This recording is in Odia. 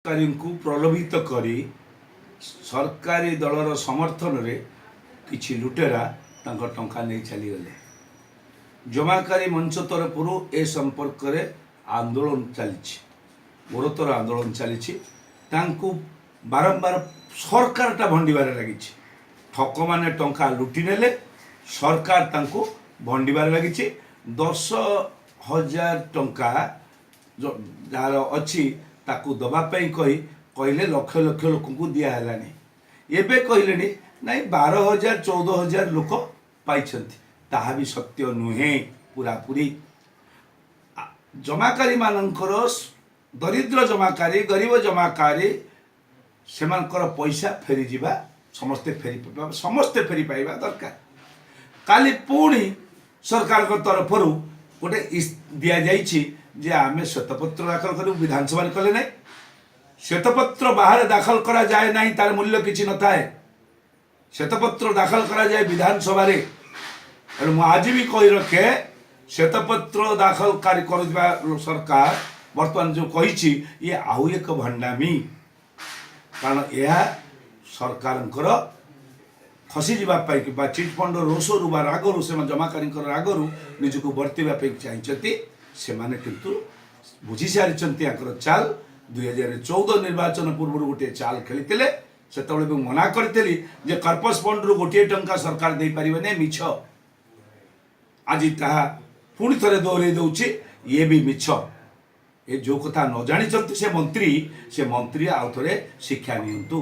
କାରୀଙ୍କୁ ପ୍ରଲୋଭିତ କରି ସରକାରୀ ଦଳର ସମର୍ଥନରେ କିଛି ଲୁଟେରା ତାଙ୍କ ଟଙ୍କା ନେଇ ଚାଲିଗଲେ। ଜମାକାରୀ ମଞ୍ଚ ତରଫରୁ ଏ ସମ୍ପର୍କରେ ଆନ୍ଦୋଳନ ଚାଲିଛି, ଘୋରତର ଆନ୍ଦୋଳନ ଚାଲିଛି। ତାଙ୍କୁ ବାରମ୍ବାର ସରକାରଟା ଭଣ୍ଡିବାରେ ଲାଗିଛି। ଠକମାନେ ଟଙ୍କା ଲୁଟି ନେଲେ, ସରକାର ତାଙ୍କୁ ଭଣ୍ଡିବାରେ ଲାଗିଛି। 10,000 ଟଙ୍କା ଯାହାର ଅଛି, ତାକୁ ଦେବା ପାଇଁ କହି କହିଲେ, ଲକ୍ଷ ଲକ୍ଷ ଲୋକଙ୍କୁ ଦିଆହେଲାଣି। ଏବେ କହିଲେଣି, ନାଇଁ, 12,000 14,000 ଲୋକ ପାଇଛନ୍ତି। ତାହା ବି ସତ୍ୟ ନୁହେଁ ପୁରାପୁରି। ଜମାକାରୀମାନଙ୍କର, ଦରିଦ୍ର ଜମାକାରୀ, ଗରିବ ଜମାକାରୀ, ସେମାନଙ୍କର ପଇସା ଫେରିଯିବା, ସମସ୍ତେ ଫେରି ପାଇବା ଦରକାର। କାଲି ପୁଣି ସରକାରଙ୍କ ତରଫରୁ ଗୋଟେ ଦିଆଯାଇଛି ଯେ ଆମେ ଶ୍ୱେତପତ୍ର ଦାଖଲ କରିବୁ। ବିଧାନସଭାରେ କଲେ ନାହିଁ। ଶ୍ୱେତପତ୍ର ବାହାରେ ଦାଖଲ କରାଯାଏ ନାହିଁ, ତାର ମୂଲ୍ୟ କିଛି ନଥାଏ। ଶ୍ୱେତପତ୍ର ଦାଖଲ କରାଯାଏ ବିଧାନସଭାରେ। ତେଣୁ ମୁଁ ଆଜି ବି କହି ରଖେ, ଶ୍ୱେତପତ୍ର ଦାଖଲକାରୀ କରୁଥିବା ସରକାର ବର୍ତ୍ତମାନ ଯେଉଁ କହିଛି, ଇଏ ଆଉ ଏକ ଭଣ୍ଡାମି। କାରଣ ଏହା ସରକାରଙ୍କର ଖସିଯିବା ପାଇଁ କିମ୍ବା ଚିଟଫଣ୍ଡ ରୋଷରୁ ବା ରାଗରୁ, ସେମାନେ ଜମାକାରୀଙ୍କର ରାଗରୁ ନିଜକୁ ବର୍ତ୍ତିବା ପାଇଁ ଚାହିଁଛନ୍ତି। ସେମାନେ କିନ୍ତୁ ବୁଝି ସାରିଛନ୍ତି ୟାଙ୍କର ଚାଲ। 2014 ନିର୍ବାଚନ ପୂର୍ବରୁ ଗୋଟିଏ ଚାଲ ଖେଳିଥିଲେ। ସେତେବେଳେ ମୁଁ ମନା କରିଥିଲି ଯେ କର୍ପସ୍ ଫଣ୍ଡରୁ ଗୋଟିଏ ଟଙ୍କା ସରକାର ଦେଇପାରିବେନି, ମିଛ। ଆଜି ତାହା ପୁଣି ଥରେ ଦୋହରେଇ ଦେଉଛି, ଇଏ ବି ମିଛ। ଏ ଯେଉଁ କଥା ନ ଜାଣିଛନ୍ତି ସେ ମନ୍ତ୍ରୀ, ସେ ମନ୍ତ୍ରୀ ଆଉ ଥରେ ଶିକ୍ଷା ନିଅନ୍ତୁ।